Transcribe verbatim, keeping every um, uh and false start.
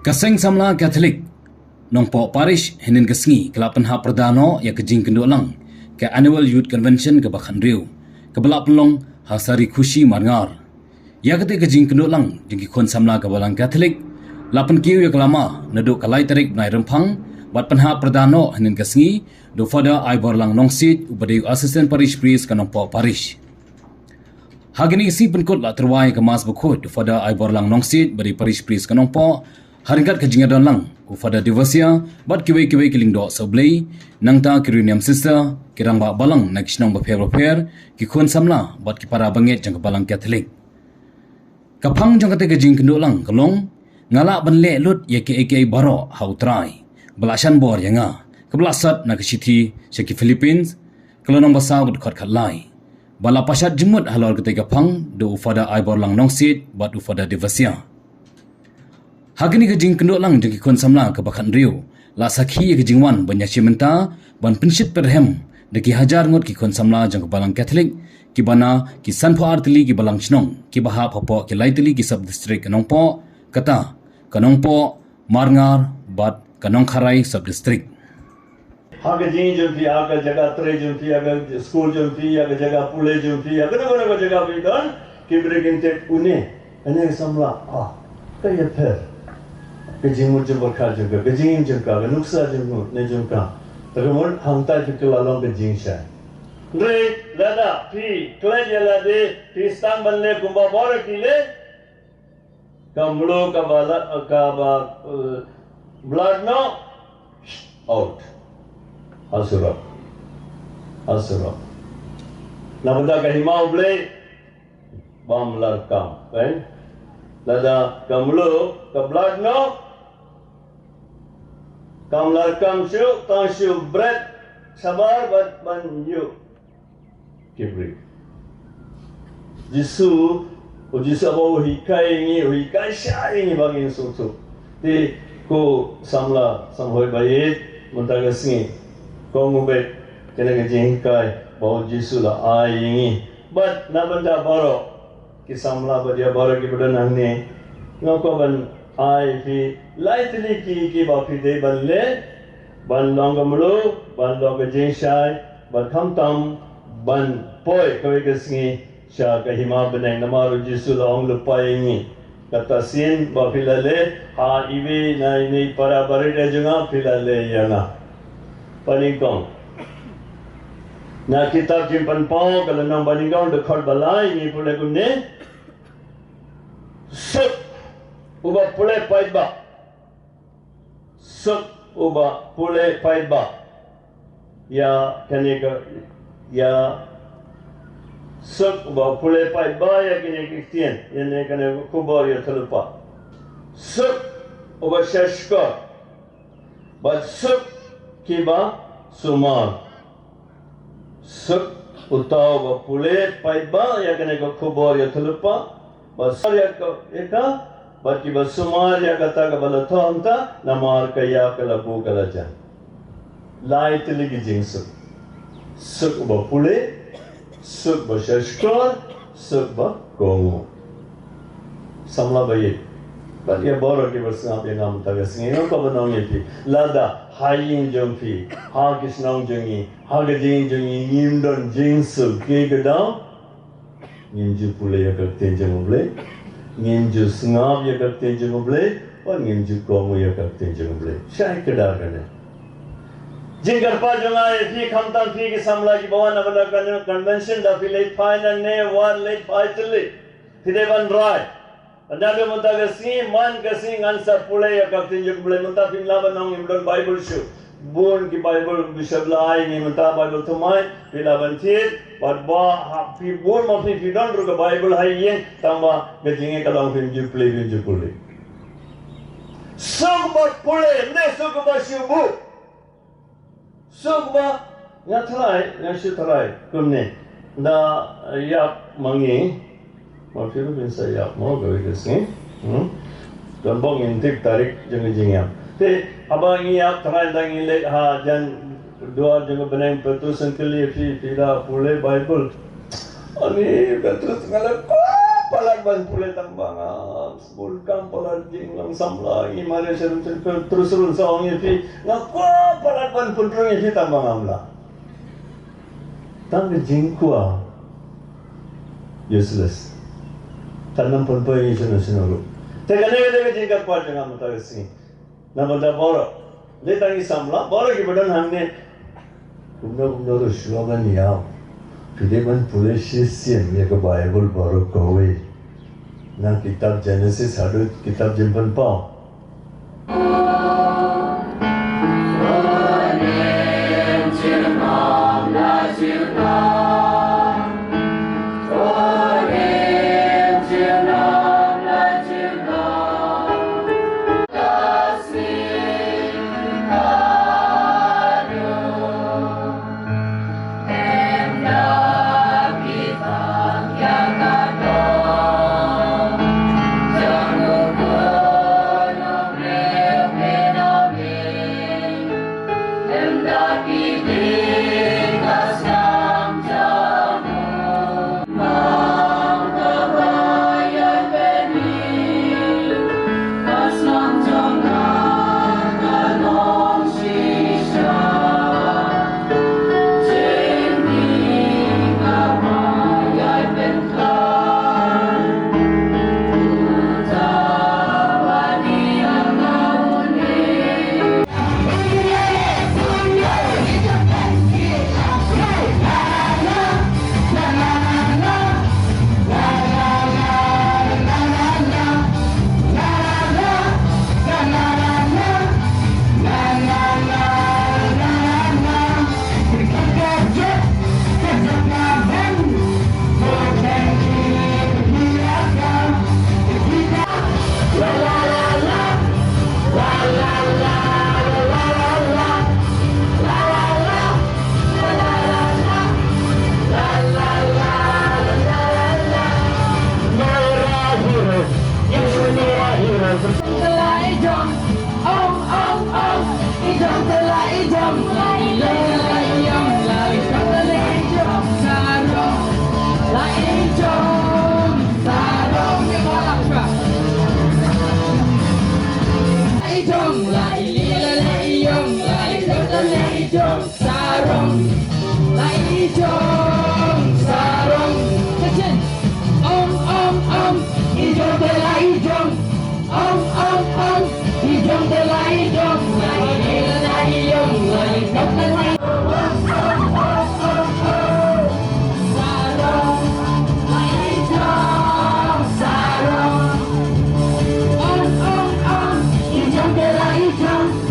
Ka Seng Samla Katholik Nongpoh Parish hynnin ka sngi ka la pynhap pyrda noh ïa ka jingkynduh lang ka Annual Youth Convention kaba khathynriew, kaba la pynlong ha Sari Khushi, Marngar. Ïa kata ka jingkynduh lang jong ki khun samla ka Balang Katholik la pynkiew ïa ka lama naduh ka lai tarik bnai Rymphang bad pynhap pyrda noh hynnin ka sngi da u Father Aiborlang Nongsiej, uba dei u Assistant Parish Priest ka Nongpoh Parish. Ha kane ka sngi pynkut la tyrwa ïa ka Mass bakhuid da u Father Aiborlang Nongsiej, uba dei Parish Priest ka Nongpoh, ha ryngkat ka jingïadon lang u Father Devasia bad kiwei kiwei ki lyngdoh sawblei, nangta ki riew niam sister, ki rangbah balang na ki shnong bapher bapher, ki khun samla bad ki para bangeit jong ka Balang Katholik. Ka phang jong kata ka jingkynduh lang ka long: Nga lah ban leh lut ïa kiei kiei baroh ha U Trai ba la shan bor ïa nga, kaba la sot na ka shithi sha ki Philippines, ka lynnong ba saw, ka dkhot khatlai. Ba la pashat jingmut halor kata ka phang da u Father Aiborlang Nongsiej bad u Father Devasia. Ha kane ka jingkynduh lang jong ki khun samla kaba khathynriew la sakhi ïa ka jingwan ban ïashim bynta, ban pynshit pyrhem da ki hajar ngut ki khun samla jong ka Balang Katholik, kiba na ki sanphew ar tylli ki balang shnong, kiba hap hapoh ki lai tylli ki sub district ka Nongpoh, kata ka Nongpoh, Marngar bad ka Nongkharai sub district. Ha ka jingim jong phi, ha ka jaka trei jong phi, ha ka skul jong phi, ha ka jaka pule jong phi, ha kano kano ka jaka phi don, ki briew kin tip une, une ka samla, ah, ka ïapher. Ka jingmut jingpyrkhat jong ka, ka jingim jong ka, ka nuksa jong ka, ne jong ka. Te ka mut hangta phi kylla long ka jingshai. Hynrei lada phi klet ïa lade, phi sdang ban leh kumba baroh ki leh, ka mluh kaba la, kaba, eh, blad noh, out. Ha surok. Ha surok. Na bynta ka hima U Blei, bam larkam, kan? Lada ka mluh ka blad noh, kam larkam shuh, tang shu bret shabar bad ban ïuh ki briew. Jisu, u Jisu haba u hikai ïa ngi, u hikai shai ïa ngi ba ngin sngewthuh. Te ko samla samhoi ba ïeit, mynta ka sngi, kohnguh beit kane ka jinghikai ba u Jisu la ai ïa ngi. Bad na bynta baroh ki samla bad ïa baroh kiba don hangne, nga kwah ban ai phi lai tylli ki, kiba phi dei ban leh, ban long ka mluh, ban long ka jingshai, bad khamtam ban poi kawei ka sngi sha ka hima bneng, namar u Jisu la ong lypa ïa ngi. Kata sien ba phi la leh ha iwei na ine i para barit jong nga, phi la leh ïa nga. Banyngkong. Na kitab Jingpynpaw ka lynnong banyngkong, dkhot ba lai, ngi pule kumne: Suk uba pule paidbah. Suk uba pule paidbah. Ïa kane ka, ïa, suk uba pule paidbah ïa kane ka ktien, ïa kane ka khubor ïathuhlypa. Suk uba shahshkor, bad suk kiba sumar. Suk uta uba pule paidbah ïa kane ka khubor ïathuhlypa, bad sumar ïa ka, ïa ka, bad kiba sumar ïa kata kaba la thoh hangta, namar ka ïap, ka la buh, ka la jan. Lai tylli ki jingsuk. Suk uba pule, suk ba shahshkor, suk ba kohnguh. Samla ba ïeit bad ïa baroh kiba sngap ïa nga mynta ka sngi, nga kwah ban ong ïa phi, lada ha ïing jong phi, ha ki shnong jong ngi, ha ka jingim jong ngi ngim don jingsuk, ki ka daw ngim ju pule ïa ka ktien jong U Blei, ngim ju sngap ïa ka ktien jong U Blei, bad ngim ju kohnguh ïa ka ktien jong U Blei. Shai kdar kane. Jingkyrpad jong nga ïa phi, khamtam phi ki samla kiba wan na ka convention, da phi leit phai nangne, wan leit phai tylli. Phi dei ban rai. Hynda mynta ka sngi, man ka sngi ngan sa pule ïa ka ktien jong U Blei, mynta phim lah ban ong ngim don Bible shuh. Bun ki Bible u Bishop la ai ngi mynta, Bible thymmai, phi lah ban thied, bad ba ha phi bun ma phi, phi don ruh ka Bible ha ïing, tangba ka jingïeit ka long phim ju pule, phim ju pule. Suk ba pule, ne suk ba shu buh. Suk ba nga tharai, nga shu tharai kumne. Da ïap ma ngi, ma phi ruh phin sa ïap mo kawei ka sngi. Hmm? Don bok ngin tip tarik jong ka jingïap. Te haba ngi ïap, tharai da ngi leit ha jan duar jong ka bneng, Petrus yn kylli phi, phi da pule Bible? Ani Petrus, nga la kwah palat Ban pule tang ba ngam sbun kam palat jing long samla ngi mare shalun shalun terus run sa ong ïa phi. Nga kwah palat ban pynrung ïa phi tang ba ngam lah. Tang ka jingkwah useless. Kan ym pynpoi ngi shano shano ruh. Te kane ka dei ka jingkyrpad jong nga mynta ka sngi. Na bynta baroh. Dei tang ki samla baroh kiba don hangne. Kumno kumno ruh shuwa ban ïaw. Phi dei ban pule shisien ïa ka Baibl baroh kawei. Na kitab Genesis haduh kitab Jingpynpaw. Sarong, la ijong, sarong. Kachin. Ong, ong, ong. Ijong te la ijong. Ong, ong, ong. Ijong te la ijong. La ijong, la ijong, la ijong. Sarong, la ijong, sarong. Ong, ong, ong. Ijong te la ijong.